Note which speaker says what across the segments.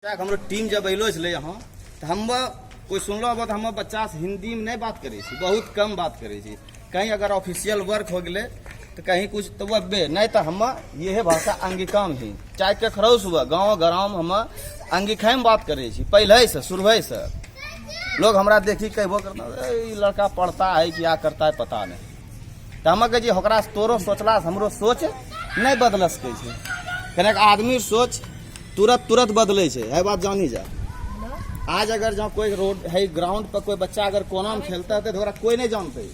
Speaker 1: बच्चाके हमरो टीम जब अयलो छलै यहाँ, तऽ हम कोइ सुनलो होबो, तऽ हम बच्चासँ हिन्दीमे नहि बात करै छी, बहुत कम बात करै छी। कहीं अगर ऑफिशियल वर्क हो गेलै तऽ कहीं कुछ तऽ वह नहि, तऽ हम इहे भाषा अंगिकामे ही, चाहे ककरो से हुए, गाँव ग्राम हम अंगिकामे बात करै छी। पहिलेसँ, शुरुएसँ लोग हमरा देखी कहबो करता, "ए, ई लड़का पढ़ता है, क्या करता है, पता नहीं।" तऽ हम कहै छी, ओकरा तोरो सोचलासँ हमरो सोच नहि बदल सकै छै। कनेक आदमी सोच तुरंत तुरंत बदलै छै, है बात जानी जा। आज अगर जहाँ कोई रोड है, ग्राउंड पर कोई बच्चा अगर कोना में खेलता है, तो ओकरा कोई नहीं जानते।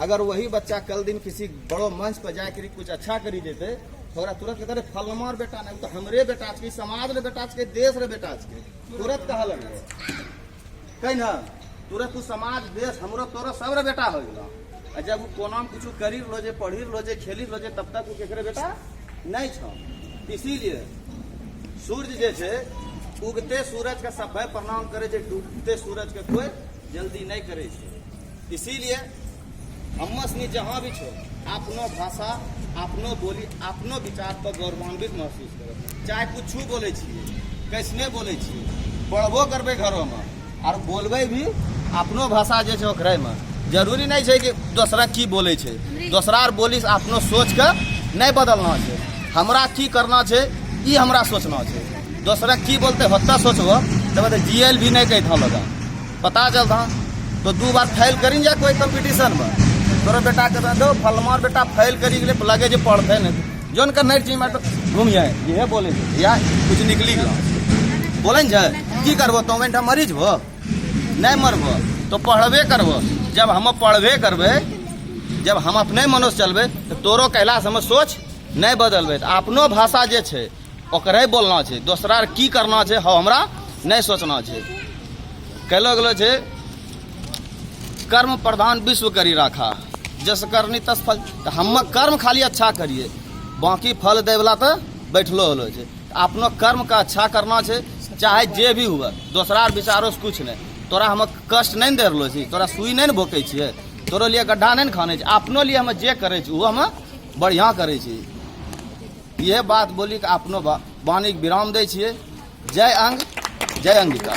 Speaker 1: अगर वही बच्चा कल दिन किसी बड़ो मंच पर जाए कर कुछ अच्छा करी देते, तो ओकरा तुरंत कहते, "अरे, फलनार बेटा नहीं, तो हमरे बेटा छै, समाज रे बेटा छै, देश रे बेटा छै।" तुरंत कह लगले कहीं ना, तुरंत तू समाज, देश, हमरो तोरो सब रे बेटा हो गेलो। आ जब उ कोना में कुछ करी लो जे, पढ़ी लो जे, खेली लो जे, तब तक उ केकरे बेटा नहीं छौ। इसीलिए सूर्य जे छै, उगते सूरज के सभे प्रणाम करे छै, डूबते सूरज के कोई जल्दी नहीं करे छै। इसीलिए हमसनी जहाँ भी छो, अपनो भाषा, अपनो बोली, अपनो विचार पर गौरवान्वित महसूस करो। चाहे कुछ बोलै छियै, कैसने बोलै छियै, पढ़बो करबै घरोमे आर बोलबै भी अपनो भाषा जे छै ओकरेमे। जरूरी नहि छै कि दोसरा की बोलै छै। दोसरा आर बोली से अपनो सोचके नहि बदलना छै। हमरा की करना छै, ई हमरा सोचना छै। दोसरा की बोलते होता सोचबो तब तो जीएल भी नहीं कहता लगा पता चलता, तो दू बार फेल करी जा कोई कंपटीशन में, तोरो बेटा के दो फलमार बेटा फेल करी गेलै, लगे जे पढ़ते नहीं, जोन कर नहीं चाहिए तो घूम जाए। इहे बोले छै या कुछ निकली गेलो बोले ने छै, की करबो तो ओहिठाम मरी जबो? नहीं मरबो तो पढ़बे करबो। जब हम पढ़बे करबै, जब हम अपने मनो से चलबै, तऽ तोरो कहलासँ हम सोच नहि बदलबै। तऽ अपनो भाषा जे छै, ओकरे बोलना छै। दोसरा की करना छै, हौ हमरा नहि सोचना छै। कहलो गेलो छै, कर्म प्रधान विश्व करी राखा, जस करनी तस फल। तऽ हम कर्म खाली अच्छा करिए, बाकी फल दै वाला तऽ बैठलो होलो छै। अपनो कर्म का अच्छा करना छै, चाहे जे भी हुए। दोसरा विचारो से कुछ नहि। तोरा हम कष्ट नहि ने दे रहलो छी, तोरा सुई नहि ने भोकै छियै, तोरो लिए गड्ढा नहि ने खानै छी। अपनो लिए हम जे करै छी, ओ हम बढ़िआँ करै छी। इहे बात बोली के अपनो वाणीके विराम दै छियै। जय अंग, जय अंगिका।